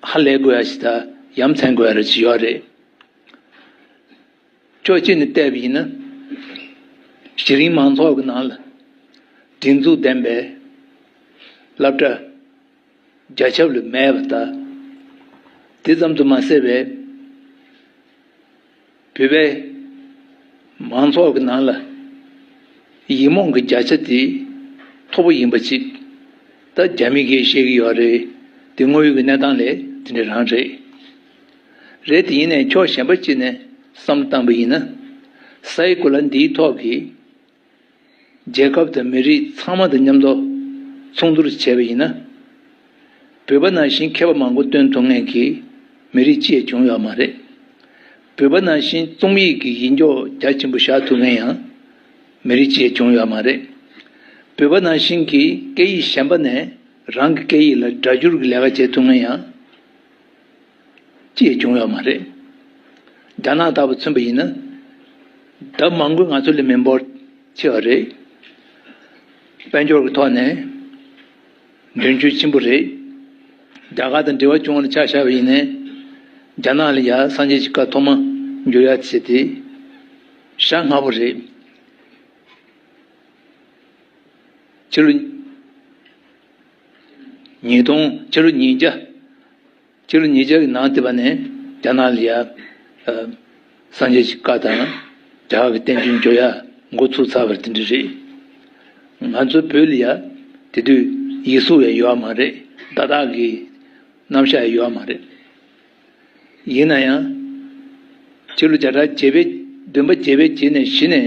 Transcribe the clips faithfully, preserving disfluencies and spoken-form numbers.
ཧ་ལས་དགོས་ཡ་ཞིག་དང་ཡ་མཚན་དགོས་ཡ་རེ་ཅིག་ཡོད་རེད། ཕྱོགས་གཅིག་ནས་བལྟས་པ་ཡིན་ན། གཞི་རིམ་མང་ཚོགས་ཀྱི་ནང་ལ་སྒྲིག་འཛུགས་ལྡན་པའི་སློབ་གྲྭ་རྒྱ་ཁྱབ་ལ་མེད་པ་དང་། དེ་ཙམ་དུ་མ་ཟད་པའི་བོད་པའི་མང་ཚོགས་ཀྱི་ནང་ལ་ཡིག་རྨོངས་ཀྱི་བརྒྱ་ཆ་དེ་མཐོ་པོ་ཡིན་པ་ཅིག་ད་རྒྱ་མི་གིས་བཤད་ཀྱི་ཡོད་རེད། དེ་དངོས་ཡོད་ཀྱི་གནས་སྟངས་ལས་དེ་འདྲ་རང་རེད། རེད། དེ་ཡིན་ནའི་ཕྱོགས་གཞན་པ་གཅིག་ནས་བསམ་བློ་བཏང་པ་ཡིན་ན། ས་ཡི་གོ་ལ་འདིའི་ཐོག་གི་རྒྱལ་ཁབ་དང་མི་རིགས་ཚང་མ་དང་མཉམ་དུ་ཚོགས་འདུར་བྱས་པ་ཡིན་ན། བོད་པ་ནང་བཞིན་མཁས་པ་མང་པོ་བཏོན་ཐུབ་མཁན་གྱི་མི་རིགས་གཅིག་ཡང་བྱུང་ཡོད་མ་རེད། བོད་པ་ནང་བཞིན་རྩོམ་ཡིག་གི་ཡིག་འཇོག་རྒྱ་ཆེན་པོ་བཞག་ཐུབ་མཁན་ཡང་མི་རིགས་གཅིག་ཡང་བྱུང་ཡོད་མ་རེད། བོད་པ་ནང་བཞིན་གྱི་སྐད་ཡིག་གཞན་པ་ནས་རང་གི་སྐད་ཡིག་ལ་སྒྲ་སྒྱུར་གྱི་ལས་ཀ་བྱེད་ཐུབ་མཁན་ཡང་ཅི་ཡང་བྱུང་ཡོད་མ་རེད། རྒྱ་ནག་ལྟ་བུ་མཚོན་པ་ཡིན་ན། ལྡབ་མང་པོས་ང་ཚོ་ལས་མི་འབོར་ཆེ་བ་རེད། དཔལ་འབྱོར་གྱི་ཐོག་ནས་མདུན་སྐྱོད་ཆེན་པོ་རེད། རྒྱ་གར་དང་འབྲེལ་བ་བྱུང་བ་ལ་ཆ་བཞག་པ་ཡིན་ནའི། རྒྱ་ནག་ལ་ཡ་སངས་རྒྱས་ཀྱི་བཀའ་ཐོག་མ་འཇུག་ཡ་བྱས་ཏེ་ཤ་སྔ་པོ་རེད། ཕྱི་ལོ་ཉིས་སྟོང་ཕྱི་ལོ་ཉིས་བརྒྱ། ཕྱི་ལོ་ཉིས་བརྒྱ་གི་ནང་དེ་བ་ནས་རྒྱ་ནག་ལ་ཡ། ཨ། སངས་རྒྱས་ཀྱི་བཀའ་དང་རྒྱ་གར་གྱི་བསྟན་བཅོས་འཇོག་ཡ་འགོ་ཚུགས་ཚར་བ་དེ་འདྲ་རེད། ང་ཚོ་བོད་ལ་ཡ་དེ་དུས་ཡིག་གཟུགས་ཡ་ཡོད་མ་རེད། ཏག་ཏག་གི་རྣམ་གཞག་ཡ་ཡོད་མ་རེད། ཡིན་ན་ཡང་། ཕྱི་ལོ་བརྒྱ་ཕྲག་བརྒྱད་པའི་བདུན་པ་བརྒྱད་པའི་རྗེས་ནས་གཞི་ནས་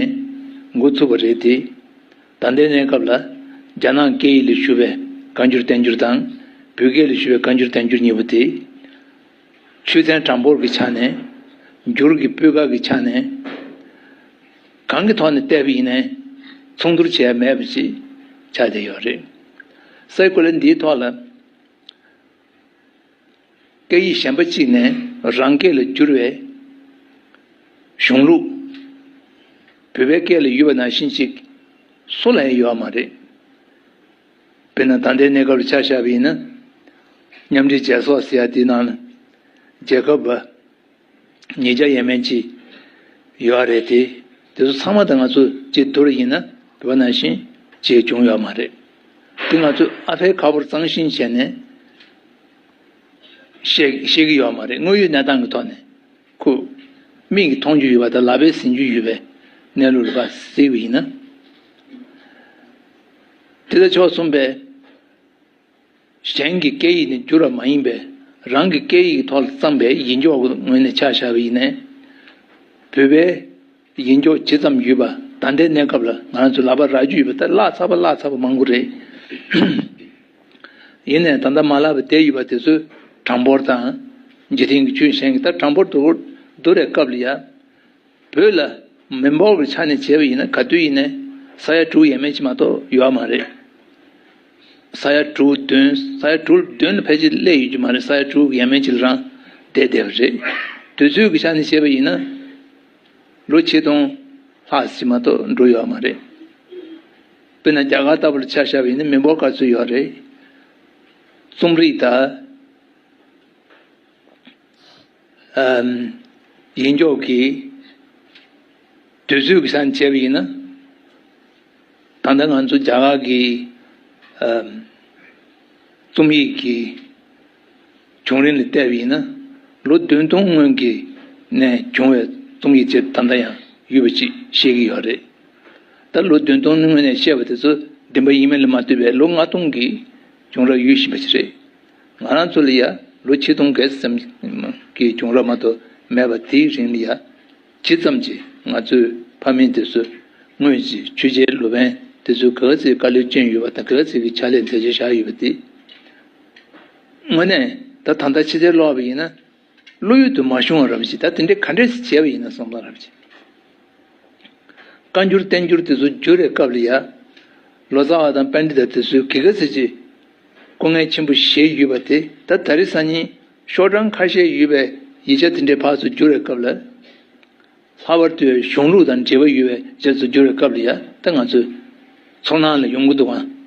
འགོ་ཚུགས་པ་རེད་དེ། ད་ལྟའི་གནས་སྐབས་ལ་རྒྱ་ནག་སྐད་ཡིག་ལ་ཞུགས་པའི་བཀའ་འགྱུར་བསྟན་འགྱུར་དང་། བོད་སྐད་ལ་ཞུགས་པའི་བཀའ་འགྱུར་བསྟན་འགྱུར་གཉིས་པོ་དེ། ཆོས་ཚན་གྲངས་འབོར་གྱི་ཆ་ནས། འགྱུར་གྱི་སྤུས་ཀ་གི་ཆ་ནས། གང་གི་ཐོག་ནས་བལྟས་པ་ཡིན་ནའི་མཚུངས་བསྡུར་བྱས་མེད་པ་ཞིག་ཆགས་བསྡད་ཡོད་རེད། སའི་གོ་ལ་འདིའི་ཐོག་ལ། སྐད་ཡིག་གཞན་པ་གཅིག་ནས་རང་སྐད་ལ་བསྒྱུར་བའི་གཞུང་ལུགས། བོད་པའི་སྐད་ལ་ཡོད་པ་ནང་བཞིན་ཅིག་སུ་ལ་ཡང་ཡོད་མ་རེད། དཔེར་ན་ད་ལྟའི་གནས་སྐབས་ལ་ཆ་བཞག་པ་ཡིན་ན། མཉམ་འབྲེལ་རྒྱལ་ཚོགས་ཟེར་ཡ་དེའི་ནང་ལ་རྒྱལ་ཁབ་པ་ཉིས་བརྒྱ་ཡས་མས་ཅིག་ཡོད་རེད་དེ། དེ་ཚོ་ཚང་མ་དང་ང་ཚོ་གཅིག་བསྡུར་ཡིན་ན་བོད་པ་ནང་བཞིན་ཅིག་བྱུང་ཡོད་མ་རེད། དེ་ང་ཚོས་ཨ་ཕའི་ཁ་ཕོར་གཙང་ཤིང་བྱས་ནས་བཤད་བཤད་ཀྱི་ཡོད་མ་རེད། དངོས་ཡོད་གནས་སྟངས་ཀྱི་ཐོག་ནས་ཁོ་མིག་གིས་མཐོང་རྒྱུ་ཡོད་པ་དང་ལག་པས་ཟིན་རྒྱུ་ཡོད་པའི་གནས་ལུགས་ལ་ཕར་གཟིགས་པ་ཡིན་ན། དེ་ལྟར་ཕྱོགས་མཚུངས་པའི། གཞན་གྱི་སྐད་ཡིག་ནས་བསྒྱུར་བ་མ་ཡིན་པའི་རང་གི་སྐད་ཡིག་གི་ཐོག་ལ་བརྩམས་པའི་ཡིག་འཇོག་གི་ངོས་ནས་ཆ་བཞག་པ་ཡིན་ནའི། བོད་པའི་ཡིག་འཇོག་ཇི་ཙམ་ཡོད་པ་ད་ལྟའི་གནས་སྐབས་ལ་ང་རང་ཚོ་ལག་པར་རག་རྒྱུ་ཡོད་པ་དེ་བརླག་ཚར་བ་བརླག་ཚར་བ་མང་པོ་རེད། ཡིན་ནའི་ད་ལྟ་མ་བརླག་པ་བསྡད་ཡོད་པ་དེ་ཚོའི་གྲངས་འབོར་དང་། འཇིག་རྟེན་གྱི་ཆོས་གཞན་གྱི་ད་གྲངས་འབོར་བསྡུར་བསྡུར་བའི་སྐབས་ལ་ཡ། བོད་ལ་མི་འབོར་གྱི་ཆ་ནས་བྱས་པ་ཡིན་ན་ག་དུས་ཡིན་ནའི་ས་ཡ་དྲུག་ཡས་མས་ཅིག་མ་གཏོགས་ཡོད་མ་རེད། ས་ཡ་དྲུག་བདུན། ས་ཡ་དྲུག་བདུན་ལ་ཕལ་ཆེར་སླེབས་ཡོད་ཀྱི་མ་རེད། ས་ཡ་དྲུག་ཡས་མས་ཅིག་ལ་རང་བསྡད་བསྡད་པ་རེད། དུས་ཚོད་ཀྱི་ཆ་ནས་བྱས་པ་ཡིན་ན་ལོ་ཆིག་སྟོང་ལྷག་ཅིག་མ་གཏོགས་འགྲོ་ཡོད་མ་རེད། དཔེར་ན་རྒྱ་གར་ལྟ་བུ་ལ་ཆ་བཞག་པ་ཡིན་ན་མི་འབོར་ག་ཚོད་ཡོད་རེད། རྩོམ་རིག་དང་། ཨམ། ཡིག་འཇོག་གི་དུས་ཚོད་ཀྱི་ཆ་ནས་བྱས་པ་ཡིན་ན། ད་ལྟ་ང་ཚོ་རྒྱ་གར་གྱི་ཨམ། རྩོམ་ཡིག་གི་བྱུང་རིམ་ལ་བལྟས་པ་ཡིན་ན། ལོ་བདུན་སྟོང་སྔོན་གྱི་ནས་བྱུང་བའི་རྩོམ་ཡིག་ཅིག་ད་ལྟ་ཡང་ཡོད་པ་ཅིག་བཤད་ཀྱི་ཡོད་རེད། ད་ལོ་བདུན་སྟོང་སྔོན་ནས་བཤད་པ་དེ་ཚོ་བདེན་པ་ཡིན་མིན་ལ་མ་ལྟོས་པའི་ལོ་ལྔ་སྟོང་གི་བྱུང་རབས་ཡོད་བཞིན་པ་ཞིག་རེད། ང་རང་ཚོ་ལ་ཡ་ལོ་ཆིག་སྟོང་གི་ཙམ་གྱི་བྱུང་རབས་མ་གཏོགས་མེད་པ་དེའི་རིང་ལ་ཡ་ཇི་ཙམ་གྱིས་ང་ཚོའི་ཕ་མེས་དེ་ཚོ་དངོས་ཀྱི་ཆོས་རྒྱལ་སློབ་དཔོན་དེ་ཚོས་ག་ཚོད་དཀའ་ལས་བསྐྱོན་ཡོད་པ་དང་ག་ཚོད་ཀྱི་ཕྱག་ལས་མཛད་རྗེས་བཞག་ཡོད་པ་དེ། དངོས་གནས་ད་ད་ལྟ་ཕྱི་ཚེ་ཀློག་པ་ཡིན་ན། བློ་ཡུལ་དུ་མ་ཤོང་བ་རབ་ཅིག་ད་དེ་འདྲའི་ག་འདྲས་བྱས་པ་ཡིན་ན་བསམ་བློ་རབ་ཅིག་བཀའ་འགྱུར་བསྟན་འགྱུར་དེ་ཚོ་བསྒྱུར་བའི་སྐབས་ལ་ཡ། ལོ་ཙཱ་བ་དང་པཎྜི་ཏ་དེ་ཚོས་ག་ག་ཚོད་ཅིག་སྐུ་ངལ་ཆེན་པོ་བཞེས་ཡོད་པ་དེ་ད་ད་རེས་སང་ཉིན་ཤོག་གྲངས་ཁ་ཤས་ཡོད་པའི་ཡིག་ཆ་དེ་འདྲའི་ཕར་ཚུར་བསྒྱུར་བའི་སྐབས་ལ། ལྷག་པར་དུ་གཞུང་ལུགས་དང་འབྲེལ་བ་ཡོད་པའི་ཡིག་ཆ་ཚོ་བསྒྱུར་བའི་སྐབས་ལ་ཡ་ད་ང་ཚོས་ཚོར་སྣང་ལ་ཡོང་གི་འདུག་ག